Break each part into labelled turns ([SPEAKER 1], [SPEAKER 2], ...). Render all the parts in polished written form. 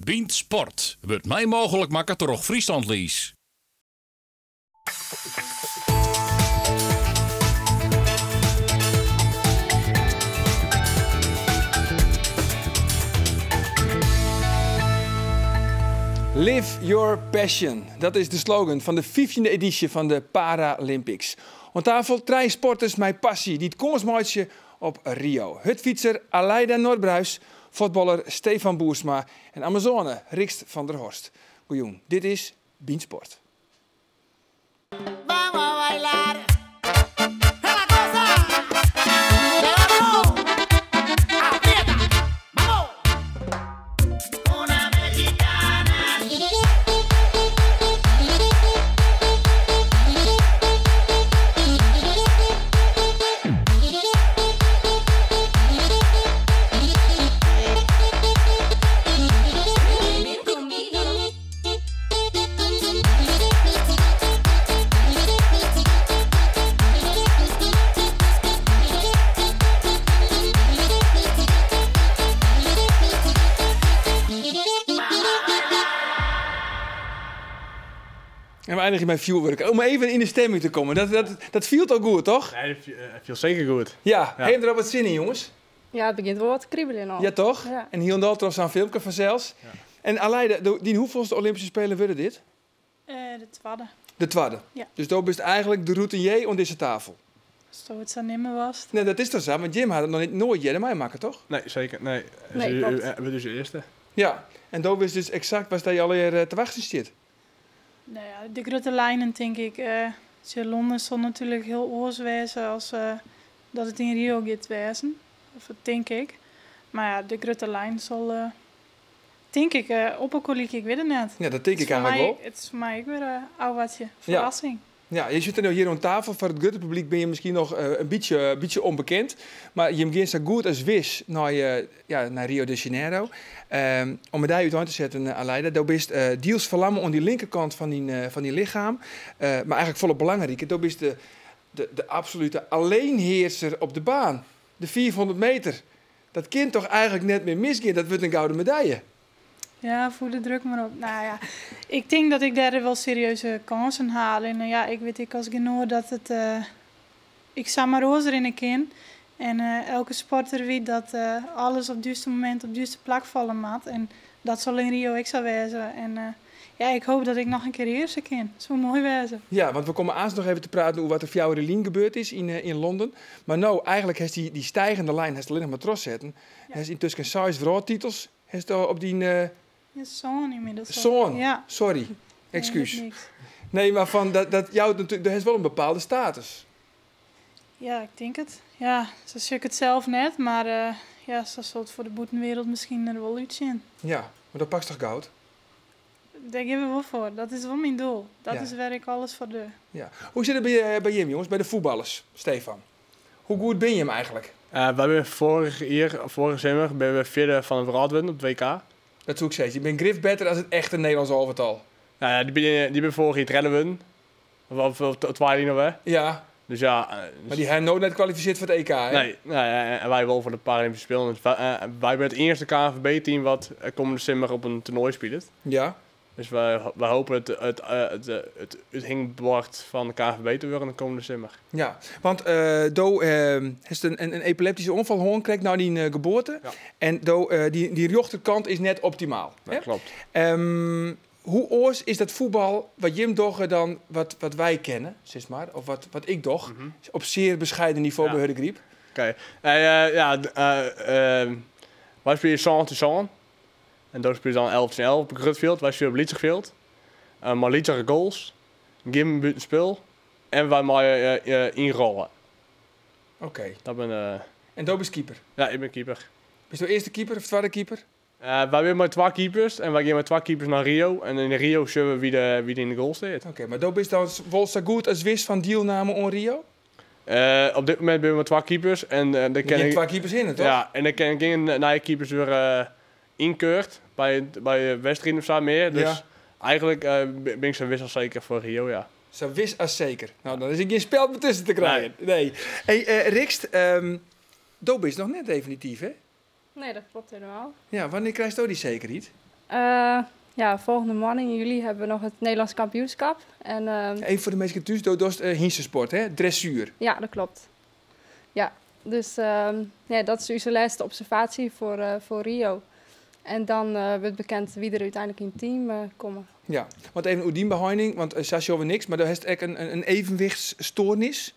[SPEAKER 1] Bynt Sport wurdt mei mooglik makke troch Friesland Lease.
[SPEAKER 2] Live your passion. Dat is de slogan fan de fyftjinde edysje fan de Paralympics. Oan tafel trije sporters mei passy dy't kâns meitsje op Rio. Hurdfytser Alyda Norbruis, fuotballer Stefan Boersma en Amazone Rixt van der Horst. Goejûn, dit is Bynt Sport. En we eindigje mei fjoerwurk. Om even yn de stemming te kommen. Dat, dat, dat fielt al goed, toch?
[SPEAKER 3] Nee, dat fielt seker goed.
[SPEAKER 2] Ja. Ja. Ha jim der al wat sin yn, jonges?
[SPEAKER 4] Ja, it begjint wol wat te kribeljen al.
[SPEAKER 2] Ja, toch?
[SPEAKER 4] Ja.
[SPEAKER 2] En hielendal troch sa'n filmke fansels.
[SPEAKER 3] Ja.
[SPEAKER 2] En Alyda, dyn hoefolste Olympyske Spelen wurde dit?
[SPEAKER 5] De twadde.
[SPEAKER 2] De twadde?
[SPEAKER 5] Ja.
[SPEAKER 2] Dus do bist eigentlik de routinier oan dizze tafel?
[SPEAKER 5] Asto it sa nimme wolst.
[SPEAKER 2] Nee, dat is toch sa? Want jim ha it noch noait earder meimakke, toch?
[SPEAKER 3] Nee, seker. Nee.
[SPEAKER 4] Nee, klopt.
[SPEAKER 3] Wurdt ús earste.
[SPEAKER 2] Ja. En do wist dus eksakt watst dêr allegear te wachtsjen stiet?
[SPEAKER 5] No ja, de grutte lijnen tink ik. Tsjin Londen sil natuerlik hiel oars wêze as dat it yn Rio giet wêzen. Of tink ik. Mar ja, de grutte lijnen sil tink ik op elkoar lykje, ik wit it net.
[SPEAKER 2] Ja, dat tink ik eigentlik wol.
[SPEAKER 5] It is foar my ek wer ôfwachtsje, ferrassing.
[SPEAKER 2] Ja, je sitte no hjir oan tafel. Foar it grutte publyk binne je miskien noch in bytsje ûnbekend. Mar jim gean sa goed as wis nei Rio de Janeiro. Om mei dy útein te setten, Alyda, do bist diels ferlamme oan dy linkerkant fan dyn lichem. Mar eigentlik folle belangriker, do bist de absolute alleenheerser op de baan. De 500 meter. Dat kin toch eigentlik net mear misgean? Dat wurdt in gouden medaille.
[SPEAKER 5] Ja, foer de druk mar op. Nou ja, ik tink dat ik dêr wol serieuze kânsen ha. Allinne ja, ik wit ek as gjin oar dat it, ik samar oars rinne kin. En elke sporter wit dat alles op it juste momint op it juste plak falle moat. En dat sil yn Rio ek sa wêze. En ja, ik hoopje dat ik noch in kear hearse kin. Soe moai wêze.
[SPEAKER 2] Ja, want we komme aanst noch even te praten oer wat der 4 jier lyn gebeurd is yn Londen. Mar no, eigentlik hast dy stijgende lijn hast allinnich mar trochsetten. Hast yntusken 6 wrâldtitels. Hast al op dyn,
[SPEAKER 5] Ja, sân ynmiddels al.
[SPEAKER 2] Sân?
[SPEAKER 5] Ja.
[SPEAKER 2] Sorry.
[SPEAKER 5] Nee,
[SPEAKER 2] Ekskuus.
[SPEAKER 5] niks.
[SPEAKER 2] Nee, mar fan, dat jout natuerlik, do hast wol in bepaalde status.
[SPEAKER 5] Ja, ik tink it. Ja, sa sjoch ik it sels net, mar ja, sa sil it foar de bûtenwereld miskien der wol útsjen.
[SPEAKER 2] Ja, mar do pakst toch goud?
[SPEAKER 5] Dêr gean we wol foar. Dat is wol myn doel. Dat is wêr ik alles foar doch.
[SPEAKER 2] Ja. Hoe sit it by jim, jonges, by de fuotballers, Stefan? Hoe goed bin jim eigentlik?
[SPEAKER 3] Wy binne foarich jier, foarige simmer, binne we fjirde fan de wrâld wurden op it WK.
[SPEAKER 2] Dat soe ik sizze. Je binne grif better as it echte Nederlânsk alvetal.
[SPEAKER 3] Nou ja, dy binne foarich jier tredde wurden. Of twa jier lyn alwer.
[SPEAKER 2] Ja.
[SPEAKER 3] Dus ja,
[SPEAKER 2] Mar dy ha no net kwalifisearre foar it EK, hè?
[SPEAKER 3] Nee, nee, en wy wol foar de Paralympische Spelen. Dus wy binne it earste KNVB-team wat kommende simmer op in toernoai spilet. Dus wy hopen it úthingboard fan de KNVB te wurden de kommende simmer.
[SPEAKER 2] Ja, want do hast in epileptyske oanfal hân krekt nei dyn geboarte. En do, dyn rjochterkant is net optimaal,
[SPEAKER 3] Dat
[SPEAKER 2] hè?
[SPEAKER 3] klopt.
[SPEAKER 2] Hoe oars is dat fuotbal wat jim dogge dan wat wy kenne, sis mar, of wat ik doch, op sear bescheiden nivo by Hurdegaryp?
[SPEAKER 3] Oké. Ja, wy spylje sân tsjin sân. En do spylest dan 11 tsjin 11 op in grut fjild. Wy spylje op lytser fjild. Mei lytsere goals, gjin bûtenspul en wy meie ynrolle. Dat bin
[SPEAKER 2] En do bist keeper?
[SPEAKER 3] Ja, ik bin keeper.
[SPEAKER 2] Bist do earste keeper of twadde keeper?
[SPEAKER 3] Wy binne mei 2 keepers en wy gean mei 2 keepers nei Rio. En yn Rio sjogge we wie de yn de goal stiet.
[SPEAKER 2] Oké, mar do bist dan wol sa goed as wis fan dielname oan Rio?
[SPEAKER 3] Op dit momint binne we mei 2 keepers. En der
[SPEAKER 2] Der
[SPEAKER 3] kin
[SPEAKER 2] gean
[SPEAKER 3] ik
[SPEAKER 2] 2 keepers hinne, toch?
[SPEAKER 3] Ja, en der kin gjin nije keepers wer ynkeurd by wedstriden of sa mear. Dus eigentlik bin ik sa wis as seker foar Rio, ja.
[SPEAKER 2] Sa wis as seker. Nou, dan is der gjin speld mear tusken te krijen.
[SPEAKER 3] Nee.
[SPEAKER 2] Nee. Hey, Rixt, do bist noch net definityf, hè?
[SPEAKER 4] Nee, dat klopt helemaal.
[SPEAKER 2] Ja, wannear krijst do dy sekerheid?
[SPEAKER 4] Ja, volgende maand in juli hebben we nog het Nederlands kampioenschap. En,
[SPEAKER 2] Even voor de mensen thuis, dat is hynstesport, hè? Dressuur.
[SPEAKER 4] Ja, dat klopt. Ja, dus ja, dat is onze laatste observatie voor Rio. En dan wordt bekend wie er uiteindelijk in het team komen.
[SPEAKER 2] Ja, want even oer dyn beheining, want Sascha over niks, maar daar heeft ook een evenwichtsstoornis.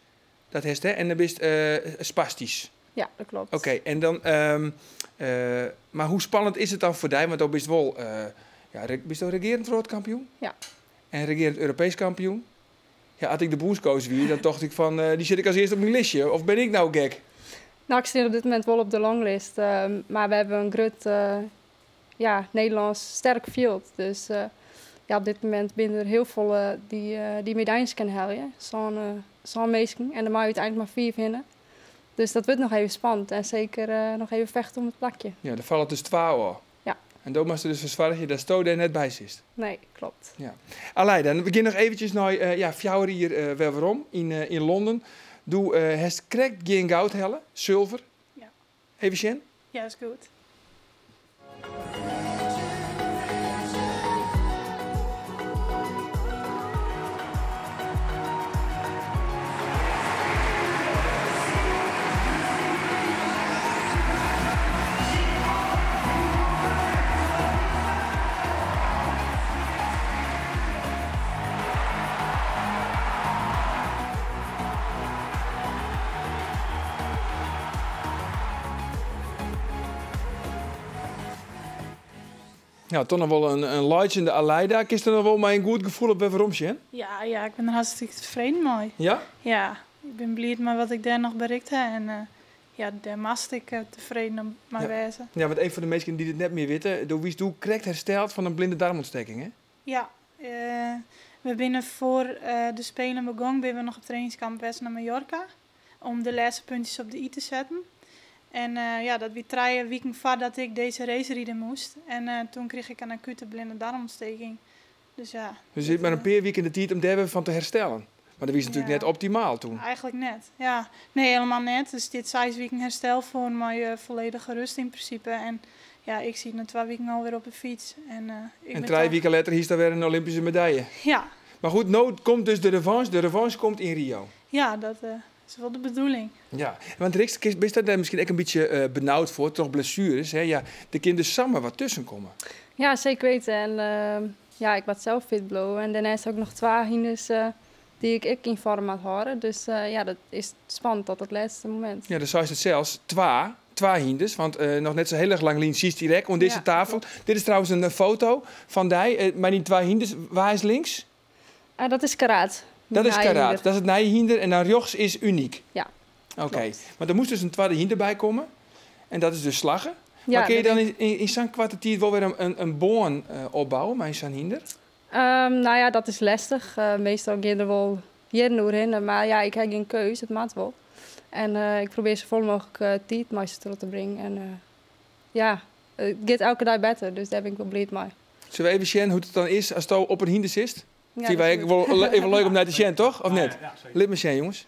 [SPEAKER 2] Dat heeft, hè? En dan is het spastisch.
[SPEAKER 4] Ja, dat klopt.
[SPEAKER 2] Oké, en dan, maar hoe spannend is het dan voor jou? Want dan bist wel, ja, bist du regerend wereldkampioen?
[SPEAKER 4] Ja.
[SPEAKER 2] En regerend Europees kampioen? Ja, had ik de bondcoach wie, dan dacht ik van, die zit ik als eerste op mijn listje. Of ben ik nou gek?
[SPEAKER 4] Nou, ik zit op dit moment wel op de longlist. Maar we hebben een groot, ja, Nederlands sterk veld. Dus ja, op dit moment binnen er heel veel die medailles kunnen halen. Zo'n meesting. En dan mag je uiteindelijk maar 4 vinden. Dus dat wordt nog even spannend. En zeker nog even vechten om het plakje.
[SPEAKER 2] Ja, daar vallen dus 12 al.
[SPEAKER 4] Ja.
[SPEAKER 2] En dan moest er dus verzwaardig dat Sto daar net bij zit.
[SPEAKER 4] Nee, klopt.
[SPEAKER 2] Ja. Aleida, dan begin nog eventjes naar ja, fjouwer hier weer waarom in Londen. Doe het krekt geen goud hellen, zilver.
[SPEAKER 5] Ja.
[SPEAKER 2] Even zien?
[SPEAKER 5] Ja, is goed.
[SPEAKER 2] Nou, toch nog wel een legende Aleida. Kist er nog wel maar een goed gevoel op waarom, hè?
[SPEAKER 5] Ja, ja, ik ben er hartstikke tevreden mee.
[SPEAKER 2] Ja?
[SPEAKER 5] Ja, ik ben blij met wat ik daar nog bereikt heb. En ja, daar moest ik tevreden om maar wezen.
[SPEAKER 2] Ja, want een van de mensen die het net meer weten, door wie is doe correct hersteld van een blinde darmontsteking, hè?
[SPEAKER 5] Ja, we binnen voor de Spelen begonnen, ben we nog op trainingskamp West naar Mallorca. Om de laatste puntjes op de i te zetten. En ja, dat wie 3 weken voordat ik deze race rijden moest. En toen kreeg ik een acute blinde darmontsteking. Dus ja.
[SPEAKER 2] Dus je zit maar een paar weken in de tijd om daar weer van te herstellen. Maar dat was natuurlijk net optimaal toen.
[SPEAKER 5] Eigenlijk net, ja. Nee, helemaal net. Dus dit 6 weken herstel voor mijn volledige rust in principe. En ja, ik zie na 2 weken alweer op de fiets. En ik
[SPEAKER 2] En
[SPEAKER 5] ben
[SPEAKER 2] 3
[SPEAKER 5] toch
[SPEAKER 2] weken later is daar weer een Olympische medaille.
[SPEAKER 5] Ja.
[SPEAKER 2] Maar goed, nu komt dus de revanche. De revanche komt in Rio.
[SPEAKER 5] Ja, dat is wel de bedoeling.
[SPEAKER 2] Ja, want Rixt, ben je daar misschien ook een beetje benauwd voor, toch blessures, hè? Ja, de kinderen samen wat tussen komen.
[SPEAKER 4] Ja, zeker weten. En ja, ik was zelf fit blowen. En daarnaast ook nog 2 hinders die ik in vorm had horen. Dus ja, dat is spannend tot het laatste moment.
[SPEAKER 2] Ja, dan zou je het zelfs 2 hinders, want nog net zo heel erg lang lien ziet direct om deze tafel. Dit is trouwens een foto van die, maar die 2 hinders, waar is links?
[SPEAKER 4] Dat is Karaat.
[SPEAKER 2] Dat is
[SPEAKER 4] Nieuwe
[SPEAKER 2] Karaat,
[SPEAKER 4] hinder.
[SPEAKER 2] dat is het nieuwe hinder en dan rechts is uniek.
[SPEAKER 4] Ja,
[SPEAKER 2] Oké,
[SPEAKER 4] klopt.
[SPEAKER 2] maar er moest dus een tweede hinder bij komen en dat is dus slaggen.
[SPEAKER 4] Ja,
[SPEAKER 2] maar kun je
[SPEAKER 4] dat
[SPEAKER 2] dan
[SPEAKER 4] denk
[SPEAKER 2] in zo'n kwartier wel weer een boorn opbouwen, maar in zo'n hinder?
[SPEAKER 4] Nou ja, dat is lastig. Meestal gaan er wel jaren doorheen, maar ja, ik heb geen keus, het maakt wel. En ik probeer zo vol mogelijk tijd maar terug te brengen. En ja, het gaat elke dag beter, dus daar ben ik wel blij mee.
[SPEAKER 2] Zullen we even zien hoe het dan is als het op een hinder zit?
[SPEAKER 4] Ja,
[SPEAKER 2] Vind wij
[SPEAKER 4] dat is
[SPEAKER 2] wel
[SPEAKER 4] goed.
[SPEAKER 2] even leuk om naar te zien, toch? Of net?
[SPEAKER 3] Ja, zeker.
[SPEAKER 2] Laat me zien, jongens.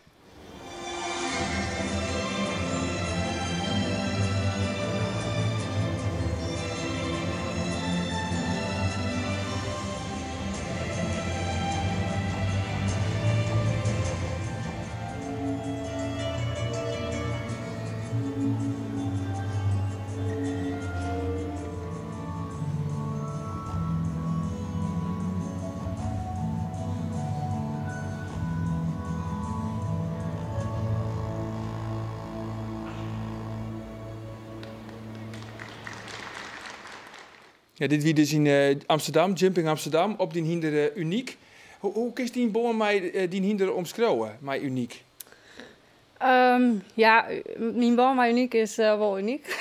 [SPEAKER 2] Ja, dit wie dus in Amsterdam, Jumping Amsterdam, op die hinder uniek. Hoe kun je die boom mij die hinder omschreeuwen, mij uniek?
[SPEAKER 4] Ja, mijn boom mij uniek is wel uniek.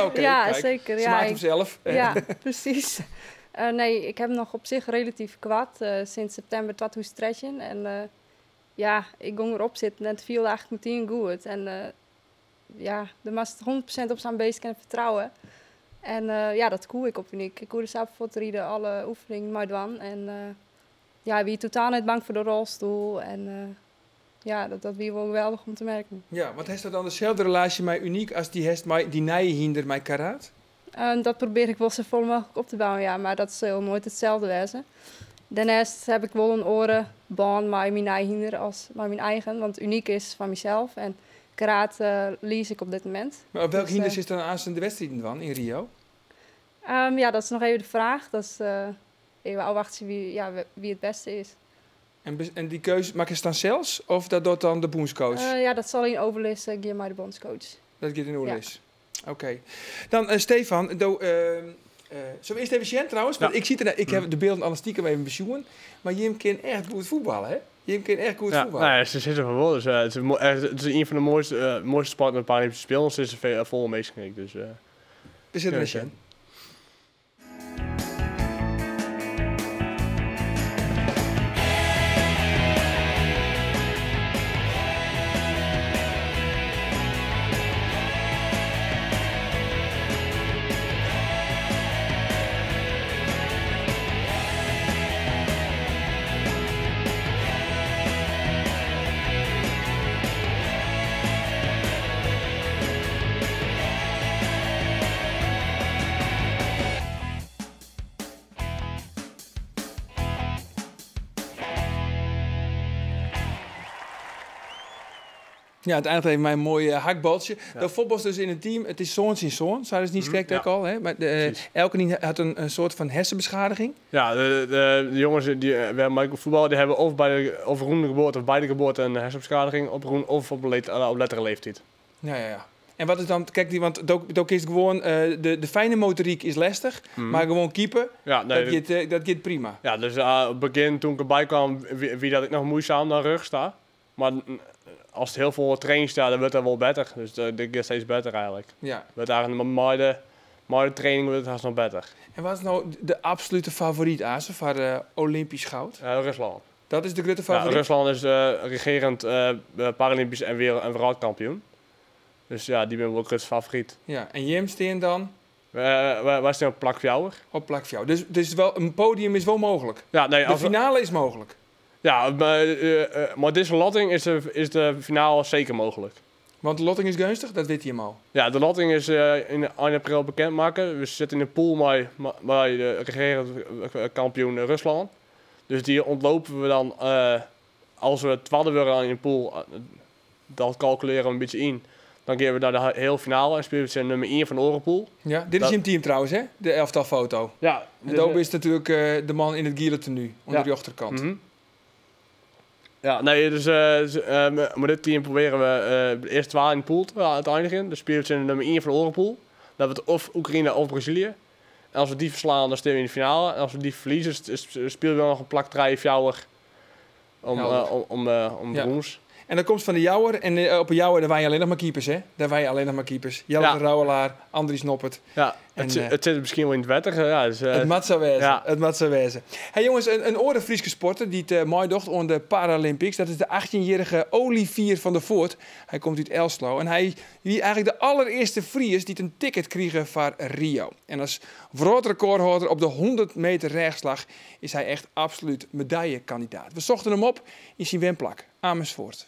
[SPEAKER 2] Oké,
[SPEAKER 4] Ja,
[SPEAKER 2] kijk.
[SPEAKER 4] zeker.
[SPEAKER 2] Ze
[SPEAKER 4] Ja,
[SPEAKER 2] maakt
[SPEAKER 4] ik
[SPEAKER 2] hem zelf.
[SPEAKER 4] Ja, precies. Nee, ik heb nog op zich relatief kwaad sinds september 2013. En ja, ik ging erop zitten en het viel eigenlijk meteen goed. En ja, de moest 100% op zijn beest kunnen vertrouwen. En ja, dat koe ik op uniek. Ik koe de zelf voor te rijden, alle oefeningen maar doen. En ja, wie totaal niet bang voor de rolstoel. En ja, dat wie wel geweldig om te merken.
[SPEAKER 2] Ja, want heeft dat dan dezelfde relatie met uniek als die heeft met die nieuwe hinder met Karaat?
[SPEAKER 4] Dat probearje ik wol safolle mooglik op te bouwen, ja, mar dat sil noait itselde wêze. Dêrneist ha ik wol in oare bân mei myn nije hynder as mei myn eigen, want Uniek is fan mysels en Karaat lease ik op dit momint.
[SPEAKER 2] Mar op welk
[SPEAKER 4] Dus,
[SPEAKER 2] hynder silst dan aanst de wedstriden dwaan yn Rio?
[SPEAKER 4] Ja, dat is noch even de fraach. Dat is even ôfwachtsje ja, wie it bêste is.
[SPEAKER 2] En dy keuze makkest dan sels of dat docht dan de bûnscoach?
[SPEAKER 4] Ja, dat sil yn oerlis gean mei de bûnscoach.
[SPEAKER 2] Dat giet yn oerlis. Ja. Oké. Dan Stefan, do, sille we earst even sjen trouwens? Want ik siet der, ik ha de bylden al stikem even besjoen, mar jim kin echt goed fuotballe, hè? Jim kin echt goed
[SPEAKER 3] Ja,
[SPEAKER 2] fuotballe.
[SPEAKER 3] nee, se sizze fan wol. Dus, it is ien fan de moaiste sporten om Paralympische Spelen. Se is folle minsken ek, dus,
[SPEAKER 2] We sille der
[SPEAKER 3] ja,
[SPEAKER 2] sjen. Ja, it eindiget even mei in moai hakbaltsje.
[SPEAKER 3] Ja.
[SPEAKER 2] Do fuotbalst dus yn in team. It is soan tsjin soan, sa is it krekt ek al. Hè? Mar elkenien hat in soart fan hersenbeschadiging.
[SPEAKER 3] Ja, de jonges die wêrmei ik fuotbal, dy hawwe of by de, of rûn de geboarte of by de geboarte in hersenbeschadiging oprûn of op lettere leeftiid.
[SPEAKER 2] Ja. En wat is dan, kijk, die, want do kinst gewoan, de fijne motoriek is lestich, mar gewoan keeper,
[SPEAKER 3] Ja, nee,
[SPEAKER 2] dat giet prima.
[SPEAKER 3] Ja, dus op it begjin toen ik derby kwam, wie dat ek noch muoisaam dan rjochts ta. Mar as it hiel folle trainst, ja, dan wurdt dat wol better. Dus dat giet steeds better eigentlik. Wurdt eigentlik mei de training wurdt it hast noch better.
[SPEAKER 2] En wat is no de absolute favoryt, Ase, foar Olympisch goud?
[SPEAKER 3] Ruslân.
[SPEAKER 2] Dat is de grutte
[SPEAKER 3] Ja,
[SPEAKER 2] favoryt?
[SPEAKER 3] Ruslân is regerend Paralympisch en wereld- en wrâldkampioen. Dus ja, dy binne wol grutste favoryt.
[SPEAKER 2] Ja, en jim stean dan?
[SPEAKER 3] Wy stean op plak 4.
[SPEAKER 2] Op plak 4. Dus wel, in podium is wol mooglik?
[SPEAKER 3] Ja, nee,
[SPEAKER 2] De
[SPEAKER 3] als we
[SPEAKER 2] finale is mooglik?
[SPEAKER 3] Ja, mar dizze lotting is de finale seker mooglik.
[SPEAKER 2] Want de lotting is geunstich, dat wit jim al.
[SPEAKER 3] Ja, de lotting is yn ein april bekend makke. We sitte yn de pool mei de regerend kampioen Ruslân. Dus dy ûntlope we dan, as we twadde wurde yn de pool, dat kalkulearje we in bytsje yn. Dan gean we nei de heale finale en spylje we tsjin nummer 1 fan de oare pool.
[SPEAKER 2] Ja, dit is
[SPEAKER 3] Dat
[SPEAKER 2] jim team trouwens, hè? De elftalfoto.
[SPEAKER 3] Ja,
[SPEAKER 2] En
[SPEAKER 3] dus,
[SPEAKER 2] Dobe is natuerlik de man yn it giele tenue, oan de rjochterkant.
[SPEAKER 3] Ja, nee, dus met dit team proberen we de eerste 12 in de pool te eindigen. Dus spelen we tegen nummer 1 van de oare pool. Dat wordt of Oekraïne of Brazilië. En als we die verslaan, dan staan we in de finale. En als we die verliezen, spelen we nog een plak 3, 4
[SPEAKER 2] Helder.
[SPEAKER 3] om brons.
[SPEAKER 2] En dan komt van de Jouwer. En op de Jouwer, daar waren je alleen nog maar keepers, hè? Daar waren je alleen nog maar keepers. Jelle de Rouwelaar, Andries Noppert.
[SPEAKER 3] Ja, het zit misschien wel in het wetter. Ja, dus,
[SPEAKER 2] Het moet zo wezen.
[SPEAKER 3] ja.
[SPEAKER 2] Het moet zo wezen. Hey jongens, een oare Fryske sporter die het mooi docht aan de Paralympics. Dat is de 18-jarige Olivier van der Voort. Hij komt uit Elslo. En hij wie eigenlijk de allereerste Fries die een ticket kreeg voor Rio. En als wereldrecordhouder op de 100 meter rechtslag is hij echt absoluut medaillekandidaat. We zochten hem op in zijn wenplak, Amersfoort.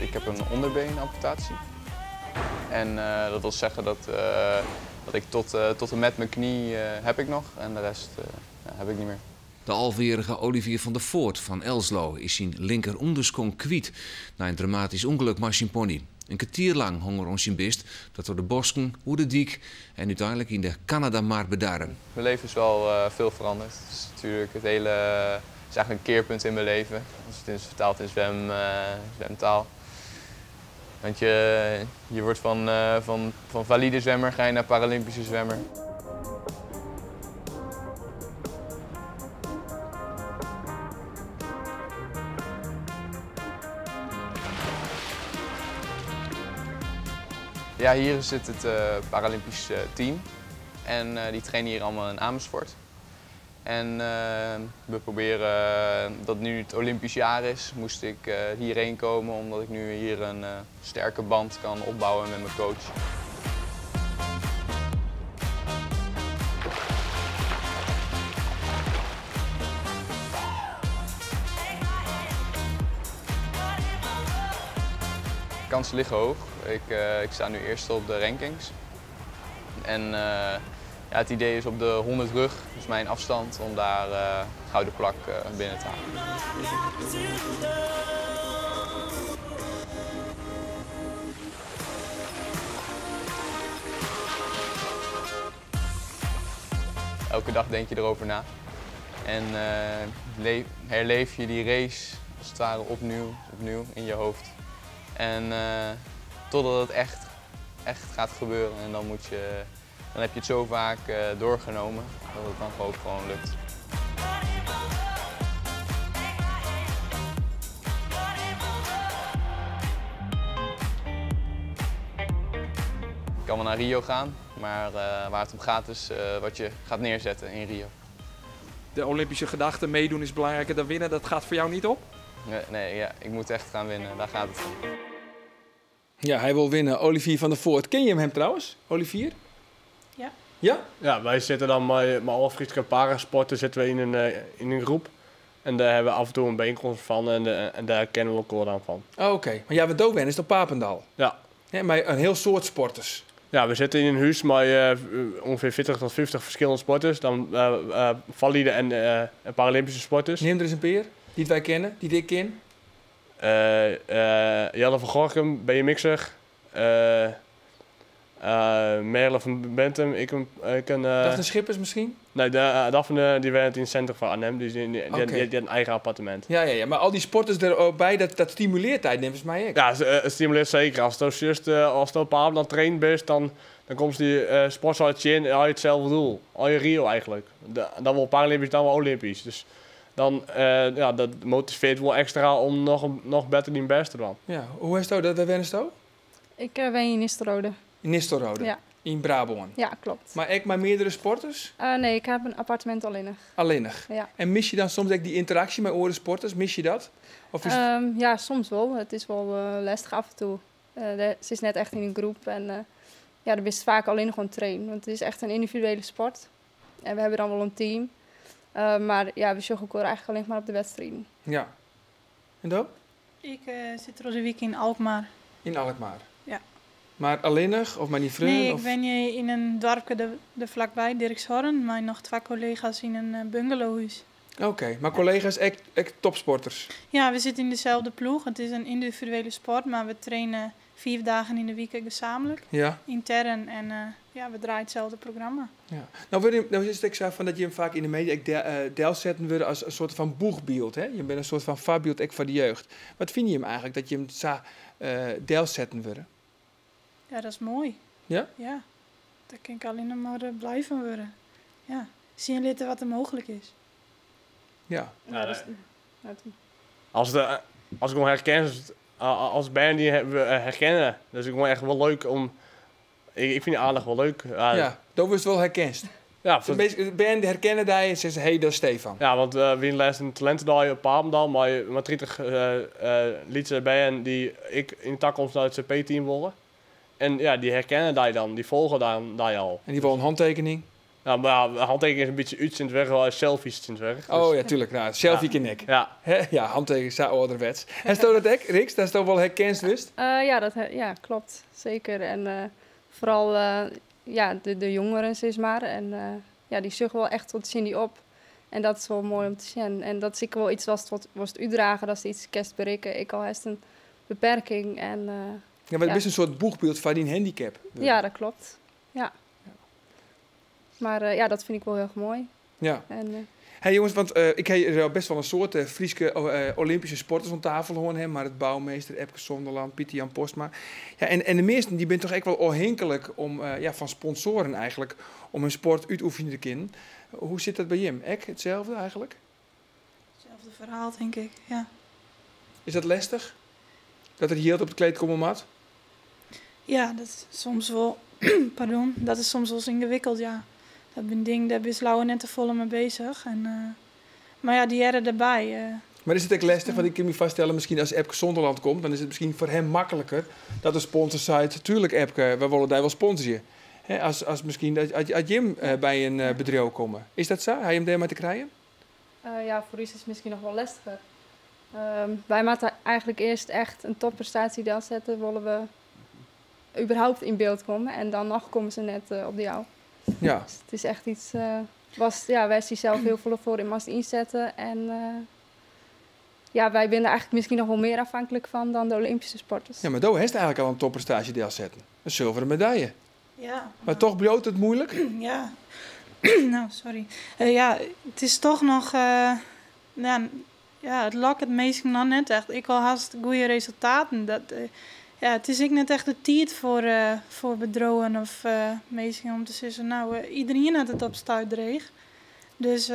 [SPEAKER 6] Ik heb een onderbeenamputatie. En dat wil zeggen dat ik tot en met mijn knie heb ik nog en de rest heb ik niet meer.
[SPEAKER 7] De alweerige Olivier van der Voort van Elslo is zijn linker onderskonk kwijt na een dramatisch ongeluk met zijn pony. Een kwartier lang honger ons zijn bist dat door de bosken, hoe de diek en uiteindelijk in de Canadamar bedarren.
[SPEAKER 6] Mijn leven is wel veel veranderd. Het is natuurlijk het hele, het is eigenlijk een keerpunt in mijn leven. Als het is vertaald in zwemtaal. Want je wordt van valide zwemmer ga je naar Paralympische zwemmer. Ja, hier zit het Paralympisch team en die trainen hier allemaal in Amersfoort. En we proberen, dat nu het Olympisch jaar is, moest ik hierheen komen omdat ik nu hier een sterke band kan opbouwen met mijn coach. Kansen liggen hoog. Ik, ik sta nu eerste op de rankings. En ja, het idee is op de 100 rug, dus mijn afstand, om daar gouden plak binnen te halen. Elke dag denk je erover na. En herleef je die race als het ware opnieuw, opnieuw in je hoofd. En totdat het echt, echt gaat gebeuren. En dan, dan heb je het zo vaak doorgenomen dat het dan ook gewoon lukt. Ik kan wel naar Rio gaan, maar waar het om gaat is wat je gaat neerzetten in Rio.
[SPEAKER 8] De Olympische gedachte, meedoen is belangrijker dan winnen, dat gaat voor jou niet op?
[SPEAKER 6] Nee, nee, ja, ik moet echt gaan winnen, daar gaat het om.
[SPEAKER 2] Ja, hij wil winnen. Olivier van der Voort. Ken je hem trouwens, Olivier?
[SPEAKER 5] Ja.
[SPEAKER 2] Ja?
[SPEAKER 3] Ja, wij zitten dan met alle Friese parasporten zitten we in een groep. En daar hebben we af en toe een bijeenkomst van en daar kennen we elkaar dan van.
[SPEAKER 2] Oh, oké. Maar jij bent ook is op Papendal?
[SPEAKER 3] Ja.
[SPEAKER 2] Ja, maar een heel soort sporters.
[SPEAKER 3] Ja, we zitten in een huis met ongeveer 40 tot 50 verschillende sporters. Dan valide en Paralympische sporters.
[SPEAKER 2] Neem er eens een peer die wij kennen, die ik ken.
[SPEAKER 3] Jelle van Gorkum, BMX'er. Merle van Bentum, ik een
[SPEAKER 2] Daphne Schippers misschien?
[SPEAKER 3] Nee, Daphne die werkt in het centrum van Arnhem, dus die had een eigen appartement.
[SPEAKER 2] Ja, ja, ja, maar al die sporters erbij, dat stimuleert hij, neemt mij ook.
[SPEAKER 3] Ja, het stimuleert zeker. Als het juist, als het op dan traint bent, dan komt die sportzaal in en al je hetzelfde doel. Al je Rio eigenlijk. Dan wel Paralympisch, dan wel Olympisch. Dus dan, ja, dat motiveert wel extra om nog beter die best te doen.
[SPEAKER 2] Ja, hoe is het dat wij het ook?
[SPEAKER 4] Ik ben in Nistelrode.
[SPEAKER 2] In Nistelrode?
[SPEAKER 4] Ja.
[SPEAKER 2] In Brabant?
[SPEAKER 4] Ja, klopt.
[SPEAKER 2] Maar ik maar meerdere sporters?
[SPEAKER 4] Nee, ik heb een appartement alleenig.
[SPEAKER 2] Alleenig?
[SPEAKER 4] Ja.
[SPEAKER 2] En mis je dan soms ook die interactie met andere sporters? Mis je dat? Of is het...
[SPEAKER 4] Ja, soms wel. Het is wel lastig af en toe. Ze is net echt in een groep en ja, dan is het vaak alleen gewoon trainen. Want het is echt een individuele sport. En we hebben dan wel een team. Maar ja, we zoeken elkaar eigenlijk alleen maar op de wedstrijden.
[SPEAKER 2] Ja. En dan?
[SPEAKER 5] Ik zit er al een week in Alkmaar.
[SPEAKER 2] In Alkmaar?
[SPEAKER 5] Ja.
[SPEAKER 2] Maar alleenig of maar niet vrienden?
[SPEAKER 5] Nee, ik
[SPEAKER 2] of...
[SPEAKER 5] ben hier in een dorpje er vlakbij, Dirkshorn, maar nog twee collega's in een bungalowhuis.
[SPEAKER 2] Oké, maar collega's echt topsporters?
[SPEAKER 5] Ja, we zitten in dezelfde ploeg. Het is een individuele sport, maar we trainen 4 dagen in de week gezamenlijk.
[SPEAKER 2] Ja.
[SPEAKER 5] Intern en ja, we draaien hetzelfde programma.
[SPEAKER 2] Ja. Nou, nou is het ik zo van dat je hem vaak in de media deel zetten wordt als een soort van boegbeeld. Hè? Je bent een soort van voorbeeld ook voor de jeugd. Wat vind je hem eigenlijk dat je hem zo deel zetten wordt?
[SPEAKER 5] Ja, dat is mooi.
[SPEAKER 2] Ja?
[SPEAKER 5] Ja, daar kan ik alleen maar blij van worden. Ja, zien litten wat er mogelijk is.
[SPEAKER 2] Ja.
[SPEAKER 3] Ja, als ik hem herken, als band die we herkennen, dus ik vond echt wel leuk om. Ik vind die aandacht wel leuk.
[SPEAKER 2] Ja, dat was wel herkend.
[SPEAKER 3] Ja,
[SPEAKER 2] de band herkennen daar en zeggen hey, dat is Stefan.
[SPEAKER 3] Ja, want we les een talentendag op Papendal, maar 30 liederen bij die ik in de toekomst naar het CP-team willen. En ja, die herkennen daar dan, die volgen daar al.
[SPEAKER 2] En die willen een handtekening?
[SPEAKER 3] Ja, maar ja, handtekening is een beetje iets in het weg, wel selfies in het weg. Dus...
[SPEAKER 2] Oh ja, tuurlijk. Nou, selfie ken ik.
[SPEAKER 3] Ja.
[SPEAKER 2] He? Ja, handtekening is ouderwets. En is dat ook, Riks? Dat is toch wel herkend, wist?
[SPEAKER 4] Ja, ja, klopt. Zeker. En vooral ja, de jongeren, zeg maar. En ja, die zuchten wel echt tot Cindy op. En dat is wel mooi om te zien. En dat is ik wel iets was het uitdragen, dat ze iets kerst bereiken. Ik al heeft een beperking en...
[SPEAKER 2] ja, maar het is een soort boegbeeld van die handicap.
[SPEAKER 4] Ja, dat klopt. Ja. Maar ja, dat vind ik wel heel erg mooi.
[SPEAKER 2] Ja.
[SPEAKER 4] En,
[SPEAKER 2] hey jongens, want ik heb best wel een soort Frieske Olympische sporters aan tafel horen, hè, maar het bouwmeester, Epke Zonderland, Pieter Jan Postma. Ja, en de meesten die zijn toch echt wel afhankelijk om, ja, van sponsoren eigenlijk, om hun sport uitoefenen te kunnen. Hoe zit dat bij Jim? Ek, hetzelfde eigenlijk?
[SPEAKER 5] Hetzelfde verhaal, denk ik, ja.
[SPEAKER 2] Is dat lastig? Dat er geld op het kleed komt, mat?
[SPEAKER 5] Ja, dat is soms wel, pardon, dat is soms wel eens ingewikkeld, ja. Dat is een ding, daar is Lauwe net te volle mee bezig. En, maar ja, die jaren erbij.
[SPEAKER 2] Maar is het ook lastig, want ik kan me vaststellen, misschien als Epke Zonderland komt, dan is het misschien voor hem makkelijker dat de sponsor zei, tuurlijk Epke, we willen daar wel sponsoren. Hè, als misschien als Jim bij een bedrijf komen. Is dat zo? Hij hem daar maar te krijgen?
[SPEAKER 4] Ja, voor u is het misschien nog wel lastiger. Wij moeten eigenlijk eerst echt een topprestatie zetten, willen we überhaupt in beeld komen. En dan nog komen ze net op de jou.
[SPEAKER 2] Ja.
[SPEAKER 4] Dus het is echt iets, ja, wij zien zelf heel veel voor in mast inzetten. En ja, wij zijn er eigenlijk misschien nog wel meer afhankelijk van dan de Olympische sporters.
[SPEAKER 2] Ja, maar Do heeft eigenlijk al een topprestatie deel zetten. Een zilveren medaille.
[SPEAKER 5] Ja.
[SPEAKER 2] Maar toch bloot het moeilijk?
[SPEAKER 5] Ja. Nou, sorry. Ja, het is toch nog... ja, het lak het meest nog net echt. Ik al haast goede resultaten. Dat, ja, het is ik net echt de tijd voor bedrogen of meestal om te zeggen, nou, iedereen had het op stuitdreig. Dus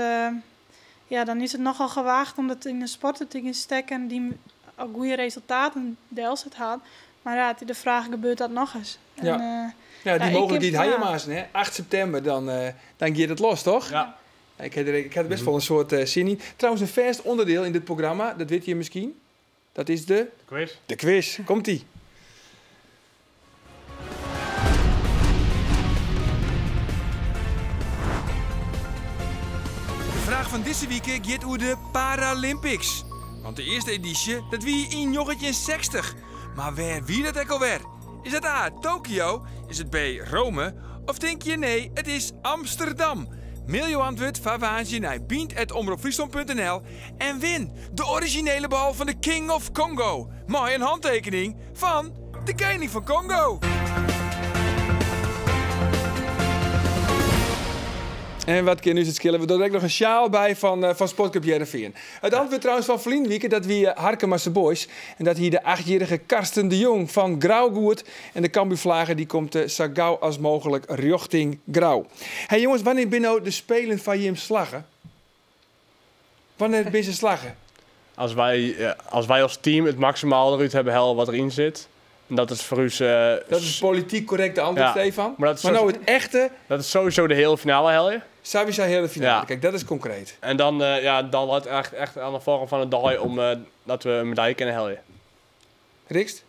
[SPEAKER 5] ja, dan is het nogal gewaagd om dat in de sporten te gaan steken die al goede resultaten deels het had. Maar ja, de vraag gebeurt dat nog eens. En,
[SPEAKER 2] ja. Ja, die mogelijkheid had je maar eens, hè? 8 september, dan gaat het los, toch?
[SPEAKER 3] Ja.
[SPEAKER 2] Ik had best wel een soort zin in. Trouwens, een vast onderdeel in dit programma, dat weet je misschien. Dat is de...
[SPEAKER 3] De quiz.
[SPEAKER 2] De quiz. Komt-ie. De vraag van deze week gaat over de Paralympics. Want de eerste editie, dat wie in 1960. Maar waar wie dat ook alweer? Is het A, Tokio? Is het B, Rome? Of denk je nee, het is Amsterdam? Mail je antwoord van naar bient@omroepfriesland.nl en win de originele bal van de King of Congo. Mooi een handtekening van de koning van Congo. En wat kan nu het schillen? We doen er nog een sjaal bij van Sportclub Hearrenfean. Het antwoord trouwens van Vlienwieke dat we Harkemasse Boys. En dat hier de 8-jarige Karsten de Jong van Grauwgoed. En de Cambuurvlager die komt zo gauw als mogelijk richting Grauw. Hey jongens, wanneer ben nou de Spelen van Jim Slaggen? Wanneer ben ze slaggen?
[SPEAKER 3] Als wij als team het maximaal eruit hebben hel wat erin zit. En dat is voor u.
[SPEAKER 2] Dat is politiek correcte antwoord,
[SPEAKER 3] ja,
[SPEAKER 2] Stefan.
[SPEAKER 3] Maar, dat is
[SPEAKER 2] maar nou het echte.
[SPEAKER 3] Dat is sowieso de hele finale, hel je?
[SPEAKER 2] Sowieso de hele finale.
[SPEAKER 3] Ja.
[SPEAKER 2] Kijk, dat is concreet.
[SPEAKER 3] En dan, ja, dan wordt het echt aan de vorm van de dag om dat we een medaille kunnen halen.
[SPEAKER 2] Rixt?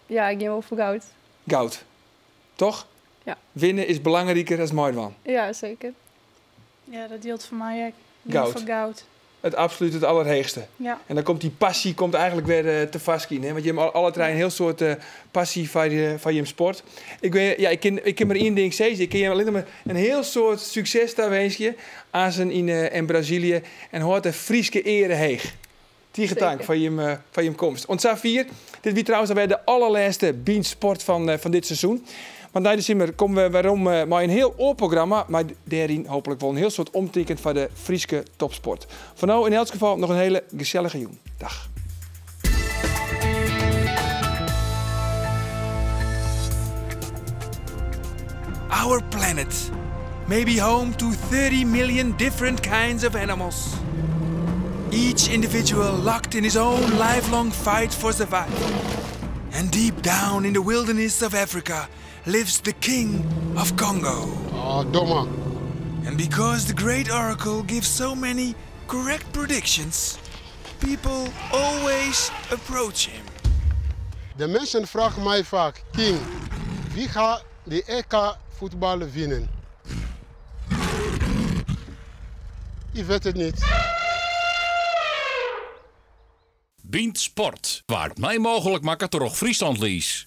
[SPEAKER 4] Ja, ik ga wel voor goud.
[SPEAKER 2] Goud. Toch?
[SPEAKER 4] Ja.
[SPEAKER 2] Winnen is belangrijker dan mooi man.
[SPEAKER 4] Ja, zeker.
[SPEAKER 5] Ja, dat deelt voor mij ook.
[SPEAKER 2] Goud.
[SPEAKER 5] Voor goud.
[SPEAKER 2] Het absoluut het allerheegste.
[SPEAKER 5] Ja.
[SPEAKER 2] En dan komt die passie komt eigenlijk weer te vastkien. Hè? Want je hebt alle drie een heel soort passie van je sport. Ik ken maar één ding zeggen. Ik ken je alleen maar een heel soort succes daar wens je. Aan zijn in Brazilië. En hoort de Frieske ere heeg. Tegen dank van je komst. Ontza 4. Dit wie trouwens alweer de allerlaatste Beansport van dit seizoen. Want na de zomer komen we waarom maar een heel oorprogramma, maar daarin hopelijk wel een heel soort omtekent van de Frieske topsport. Voor nu in elk geval nog een hele gezellige jong. Dag. Our planet may be home to 30 million different kinds of animals. Each individual locked in his own lifelong fight for survival. And deep down in the wilderness of Africa lives the king of Congo.
[SPEAKER 9] Oh, domme.
[SPEAKER 2] And because the great oracle gives so many correct predictions, people always approach him.
[SPEAKER 9] De mensen vragen mij vaak, King, wie gaat de EK voetbal winnen? Ik weet het niet.
[SPEAKER 1] Bient Sport, waar het mij mogelijk maakt door Friesland Lies.